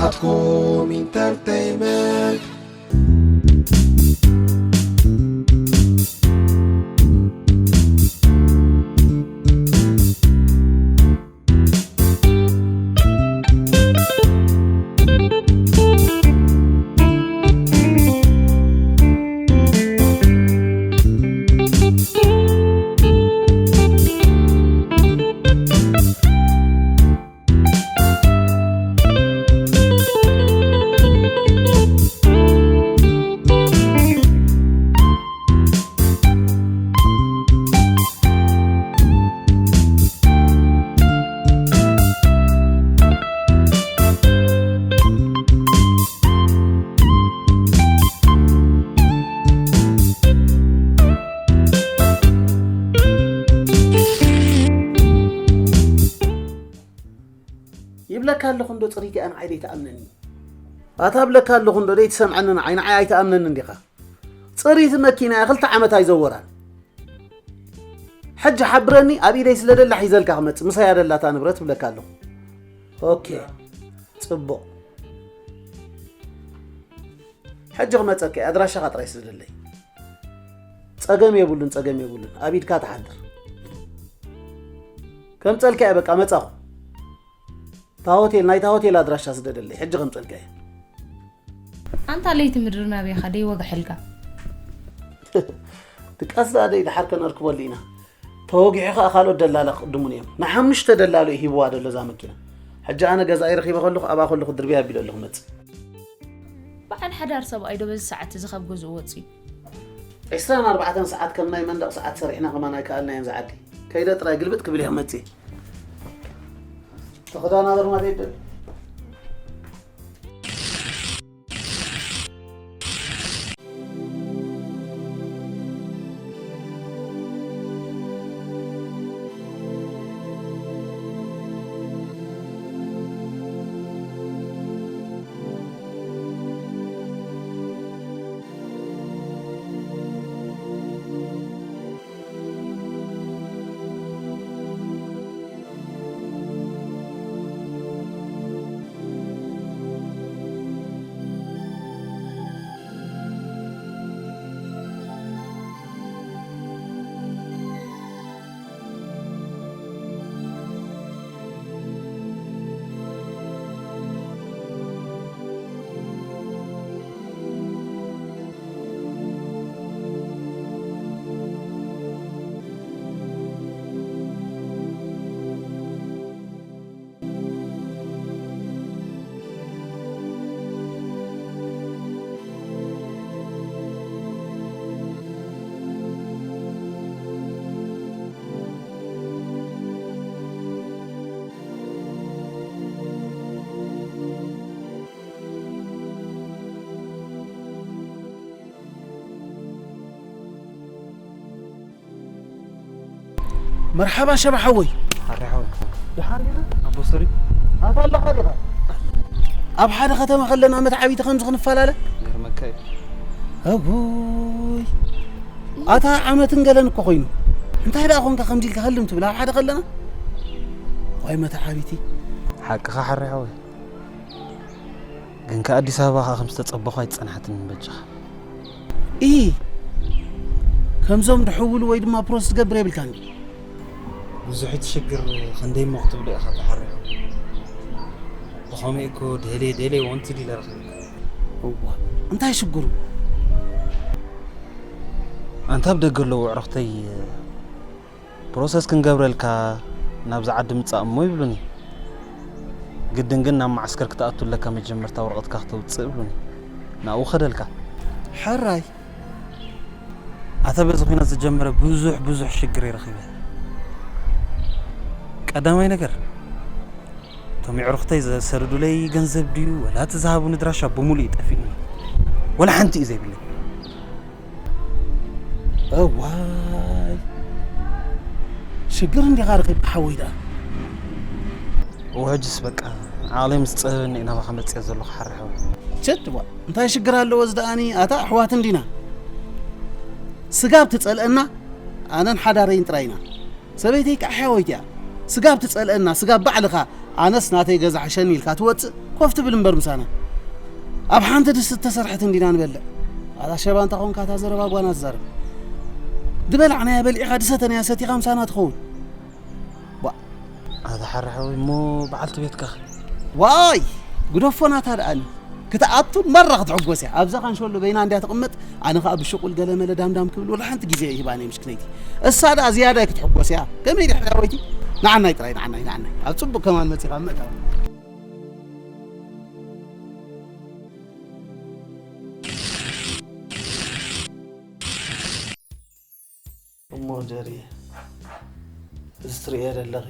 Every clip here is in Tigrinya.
ኣትኩም ኢንተርተይመንት። ይብለካ ኣለኹ እንዶ ፅሪት እያ ንዓይ ደይትኣምነኒ። ኣታ ብለካ ኣለኹ እንዶ ደይትሰምዐኒ ንዓይ፣ ንዓይ ኣይትኣምነኒ እንዲኻ። ፅሪት መኪና እያ ክልተ ዓመት ኣይዘወራን። ሕጂ ሓብረኒ ኣብ ኢደይ ስለ ደላ ሒዘልካ ክመፅእ ምሳይ ኣደላታ ንብረት ብለካ ኣለኹ። ኦኬ ፅቡቕ። ሕጂ ክመፀካ እየ፣ ኣድራሻኻ ጥራይ ስደደለይ። ጸገም የብሉን፣ ጸገም የብሉን። ኣብ ኢድካ ትሓድር። ከምፀልካ እየ፣ በቃ መጻኹ። እታ ሆቴል፣ ናይታ ሆቴል ኣድራሻ ስደደለይ። ሕጂ ከምፀልካ እየ። ኣንታ ለይቲ ምድሪ ናበይኻ ደይወግሐልካ? ድቃስ ደኣ ደይ ድሓር ከነርክበሉ ኢና። ተወጊሑ ኸኣ ካልኦት ደላላ ክቕድሙኒ እዮም። ንሓሙሽተ ደላሎ እዩ ሂብዋ ዘሎ እዛ መኪና። ሕጂ ኣነ ገዛኢ ረኺበ ከለኹ ኣብኣ ከለኹ ድርብያ ኣቢለ ኣለኹ መጽእ። በዓል ሓዳር ሰብኣይ ዶ በዚ ሰዓት እዚ ካብ ገዝኡ ወጺኡ? ዕስራን ኣርባዕተን ሰዓት ከም ናይ መንደቕ ሰዓት ሰሪሕና ከማን ኣይከኣልናዮን ዝዓዲ። ከይደ ጥራይ ግልብጥ ክብል እየ መጽእ። ተኸዳናበር ማለት ይደል። መርሓባ ሸባ ሓወይ። ሓሪ ሓወይ። ደሓን ዲኻ? ኣቦ ሰሪ። ኣታ ኣለኻ ዲኻ? ኣብ ሓደ ከተማ ከለና መትዓቢቲ ከምዚ ክንፈላለ? ይገርመካ እዩ። ኣጉይ። ኣታ ዓመትን ገለን እኮ ኮይኑ። እንታይ ደኣ ኾንካ ከምዚ ኢልካ ህልም ትብል ኣብ ሓደ ከለና? ዋይ መትዓቢቲ። ሓቅኻ ሓሪ ሓወይ። ግን ከኣ ኣዲስ ኣበባ ከኣ ከም ዝተጸበኹ ኣይጸንሓትንን በጃኻ። እሂ፣ ከምዞም ድሕውሉ ወይ ድማ ፕሮስ ትገብር የብልካን ድዩ? ብዙሕ ትሽግር ክንደይ እሞ ክትብሎ ኢኻ ተሓሪቑ። ብኸመይ እኮ ደልየ ደልየ ወንትድ ኢለ ረኺበካ። እዋ፣ እንታይ ሽግሩ? ኣንታ ኣብ ደገ ኣለዉ ኣዕሩኽተይ ፕሮሰስ ክንገብረልካ ናብዚ ዓዲ ምጻእ እሞ ይብሉኒ። ግድን ግን ናብ መዓስከር ክትኣቱ ኣለካ መጀመርታ ወረቐትካ ክተውጽእ ይብሉኒ። ናብኡ ከደልካ። ሕራይ። ኣታ በዚ ኲናት ዝጀመረ ብዙሕ ብዙሕ ሽግር ይረኺበ። ቀዳማይ ነገር እቶም የዕሩኽተይ ዘሰደዱለይ ገንዘብ ድዩ ወላ እቲ ዝሃቡኒ ድራሻ ብምሉእ እዩ ጠፊኡኒ። ወላ ሓንቲ እዩ ዘይብለይ። እዋይ ሽግር እንዲኻ ረኺብካ ሓወይ ደኣ። እወ ሕጅስ በቃ ዓቕለይ ምስ ጸበበኒ እዩ ናባኻ መጺአ ዘለኹ ሓራይ ሓወይ። ቸድ ዋ እንታይ ሽግር ኣለዎ እዚ ደኣኒ ኣታ ኣሕዋት እንዲና። ስጋብ ትጸልአና ኣነን ሓዳረይን ጥራይ ኢና። ሰበይተይ ከዓ ሕያወይቲ እያ። ስጋብ ትጸልአና፣ ስጋብ ባዕልኻ ኣነስ ናተይ ገዛ ሕሸኒ ኢልካ ትወፅእ ኮፍ ትብል እምበር ምሳና ኣብ ሓንቲ ድስቲ ተሰርሐት እንዲና ንበልዕ። ኣታ ሸባ እንተ ኾንካ እታ ዘረባ ጓና ትዛረብ። ድበላዕናያ በሊዕኻ ድሰተናያ ሰቲኻ ምሳና ትኸውን። ዋ ኣታ ሓራሓዊ እሞ በዓልቲ ቤትካ። ዋይ ግደፎ ናታ ደኣኒ ክትኣቱን መራ ክትሕጎስ እያ። ኣብዛ ካንሸሎ በይና እንድያ ትቕመጥ። ኣነ ኸኣ ብሽቑል ገለ መለ ዳምዳም ክብል ወላ ሓንቲ ግዜ ኣይህባን እየ ምሽክነይቲ። እሳ ደኣ ዝያዳ ክትሕጎስ እያ። ከመይ ድያ ሕያወይቲ? ንዓናይ ጥራይ ንዓናይ ንዓናይ ኣብ ጽቡቕ ከማን መጺኻ ምእታው። እሞ ጀሪ እዚ ትርእየ ዘለኺ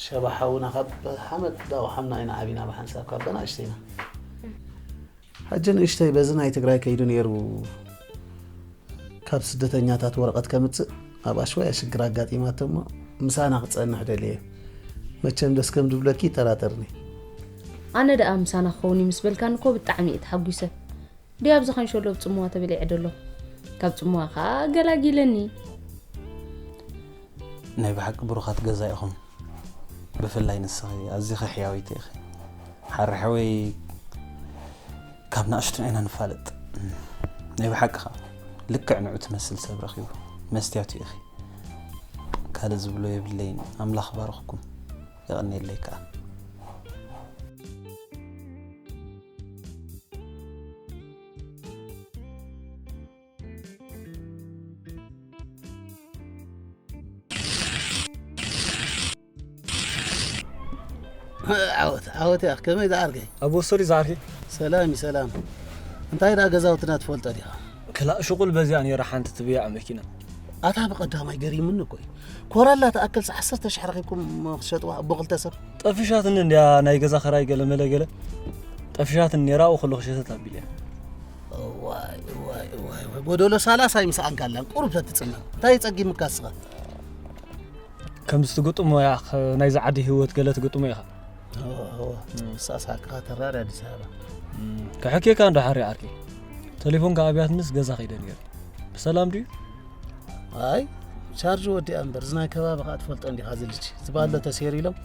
ሸባ ሓውና ካብ ሓመድ ዳውሓምና ኢና ዓቢና ብሓንሳብ ካብ በናእሽተይና። ሕጂ ንእሽተይ በዚ ናይ ትግራይ ከይዱ ነይሩ ካብ ስደተኛታት ወረቐት ከምጽእ ኣብ ኣሽወያ ሽግር ኣጋጢማቶ እሞ ምሳና ክጸንሕ ደልየ። መቸም ደስ ከም ድብለኪ ይጠራጠርኒ። ኣነ ደኣ ምሳና ክኸውን እዩ ምስ በልካኒ እኮ ብጣዕሚ እየ ተሓጒሰ። ድያ ኣብዚ ኸንሸሎ ብጽምዋ ተበሊዐ ደሎ። ካብ ጽምዋ ኸኣ ገላጊለኒ። ናይ ብሓቂ ብሩኻት ገዛ ኢኹም። ብፍላይ ንስኺ ኣዚኺ ሕያወይቲ ኢኺ። ሓርሐወይ ካብ ንኣሽቱን ኢና ንፋለጥ። ናይ ብሓቂ ኸኣ ልክዕ ንዑ ትመስል ሰብ ረኺቡ። መስትያቱ ኢኺ። ካልእ ዝብሎ የብለይን። ኣምላኽ ባርኽኩም። የቐንየለይ ከኣ። ዓወት ዓወት ያኽ ከመይ ዝዓርከይ? ኣብ ወሰዱ ዝዓርከይ። ሰላም እዩ ሰላም። እንታይ ደኣ ገዛውትና ትፈልጦ ዲኻ? ክላእ ሽቁል በዚኣ ነይራ ሓንቲ ትብያዕ መኪና። ኣታ ብቐዳማይ ገሪሙኒ እኮ እዩ። ኮራላ ትኣክል ዓሰርተ ሽሕ ረኺብኩም ክትሸጥዋ ኣቦ ክልተ ሰብ? ጠፊሻትኒ እንድያ ናይ ገዛ ኽራይ ገለ መለ ገለ ጠፊሻትኒ ነይራ ኣብኡ ከለኹ ሸተት ኣቢለያ። እዋይ እዋይ እዋይ እዋይ ጎደሎ ሳላሳይ ምስ ኣንካላን ቁሩብ ተትጽመም እንታይ ጸጊምካ እስኻ? ከምዚ ትግጥሞ እያ ናይዚ ዓዲ ህይወት ገለ ትግጥሞ ኢኻ። እሳስ ሓቅኻ ተራር ኣዲስ ኣበባ። ከሕኬካ እንዶ ሓሪ ዓርኪ። ተሌፎንካ ኣብያትንስ ገዛ ከይደ ነይረ። ብሰላም ድዩ? ኣይ ቻርጅ ወዲኣ እምበር እዚ ናይ ከባቢ ከዓ ትፈልጦ እንዲኻ ዝልች ዝባሎ ተሰይሩ ኢሎም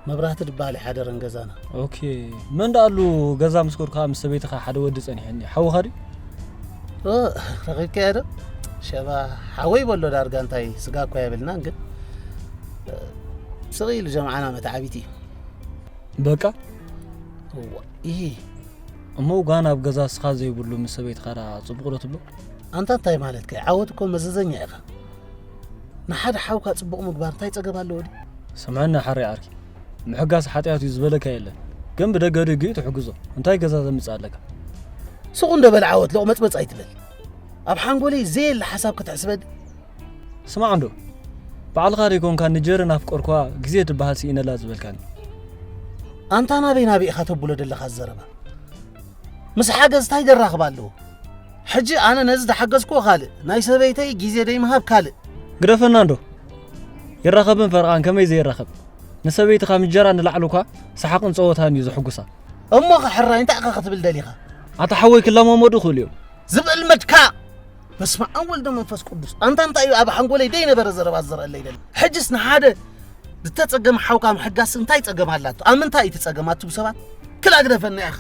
መብራህቲ ድበሃል ይሓደረን ገዛና። ኦኬ መን ደኣሉ ገዛ ምስ ከድኩ ከዓ ምስ ሰበይትኻ ሓደ ወዲ ፀኒሐኒ ሓውኻ ድዩ? ረኺብካዮ ዶ? ሸባ ሓወይ በሎ ዳርጋ እንታይ ስጋ እኳ የብልናን ግን ስቕ ኢሉ ጀምዓና መተዓቢቲ እዩ። በቃ እህ እሞ ጓና ኣብ ገዛ ስኻ ዘይብሉ ምስ ሰበይትኻ ደኣ ጽቡቕ ዶ ትብሎ? ኣንታ እንታይ ማለትካ እዩ? ዓወት እኮ መዘዘኛ ኢኻ። ንሓደ ሓውካ ጽቡቕ ምግባር እንታይ ጸገም ኣለዎ ድዩ? ስምዐኒ ሓራይ ዓርኪ፣ ምሕጋዝ ሓጥያት እዩ ዝበለካ የለን። ግን ብደገ ድዩ ትሕግዞ? እንታይ ገዛ ዘምጽእ ኣለካ? ሱቕ እንዶ በል ዓወት ሎቕመጽመጽ ኣይትበል። ኣብ ሓንጎለይ ዘየለ ሓሳብ ከተሕስበኒ? ስማዕ እንዶ ባዕልኻ ደይኮንካ ንጀርን ኣፍቀርኳ ግዜ ትበሃል ስኢነላ ዝበልካኒ። ኣንታ ናበይ ናበይ ኢኻ ተብሎ ደለኻ ዘረባ? ምስ ሓገዝ ታይ ደራኽብ ኣለዎ? ሕጂ ኣነ ነዚ ዝሓገዝክዎ ካልእ፣ ናይ ሰበይተይ ግዜ ደይምሃብ ካልእ። ግደፈና እንዶ ይራኸብን ፈረቓን ከመይ ዘይራኸብ? ንሰበይትኻ ምጀራ ንላዕሊ እኳ ሰሓቕን ጸወታን እዩ ዘሕጉሳ። እሞኸ ሕራይ እንታይ ኢኻ ክትብል ደሊኻ? ኣታ ሓወይ ክለማመዱ ይኽእሉ እዮም። ዝብእል መድካ በስመ ኣብ ወልደ መንፈስ ቅዱስ ኣንታ እንታይ እዩ ኣብ ሓንጎለይ ደይነበረ ዘረባ ዝዘረአለይ ደሊ ሕጅስ ንሓደ ዝተጸገመ ሓውካ ምሕጋስ እንታይ ጸገም ኣላቶ ኣብ ምንታይ እዩ ትጸገም ኣቱም ሰባት ክላ ግደፈና ኢኻ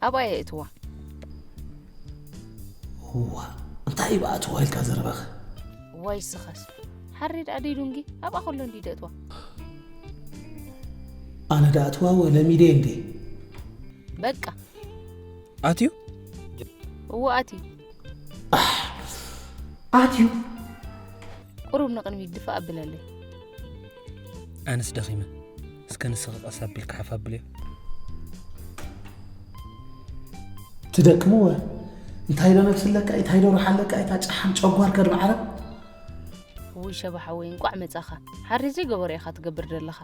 ኣብኣ የእትዋ። እዋ እንታይ እዩ ብኣትዋ ኢልካ ዘረባኸ? ዋይ ስኻስ ሓሬድ ኣደይ ዱንጊ ኣብኣ ከሎ እንዲ ደእትዋ። ኣነ ዳእትዋ ወ ለሚደ እንዴ? በቃ ኣትዩ እዎ ኣትዩ። ኣትዩ ቁሩብ ንቕድሚት ድፋእ ኣብለለይ። ኣነስ ደኺመ እስከ ንስኺ ቀስ ኣቢልኪ ሓፍ ኣብልዮ። ትደክምወ እንታይ ዶ ነብሲ ኣለካ እንታይ ዶ ርሓ ኣለካ እታ ጨሓም ጨጓር ከድሚ ዓረብ። ውይ ሸባ ሓወይ እንቋዕ መጻኻ። ሓሪ ዘይገበሮ ኢኻ ትገብር ዘለኻ።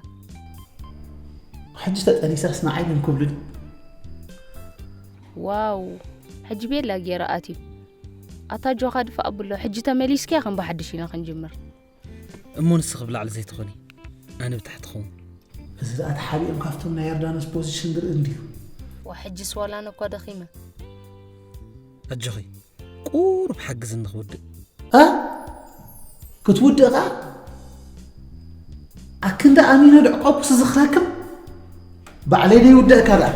ሕጂ ተጠኒሳስ ንዓይ ምን ክብሉኒ። ዋው ሕጂ ቤላ ገይረ ኣትዩ። ኣታ ኣጆኻ ድፋእ ኣብሎ፣ ሕጂ ተመሊስኪያ ከም ብሓድሽ ኢና ክንጅምር። እሞ ንስኺ ብላዕሊ ዘይትኾኒ ኣነ ብታሕቲ ኸውን። እዚ ደኣ ተሓቢኦም ካብቶም ናይ ዮርዳኖስ ፖዚሽን ዝርኢ እንድዩ። ዋ ሕጅስ ዋላ ኣነ እኳ ደኺመ። ኣጆኺ ቁሩብ ሓግዝኒ ክውድእ። እ ክትውድእ ኸዓ ኣክንዲ ኣሚኖ ድዕቆ ፕስ ዝኽረክብ ባዕለይ ደይውደእካ ደኣ።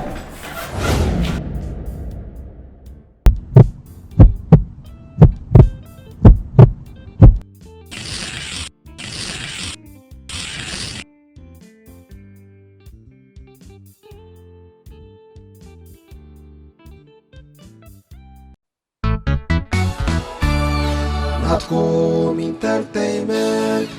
ናትኩም ኢንተርተይመንት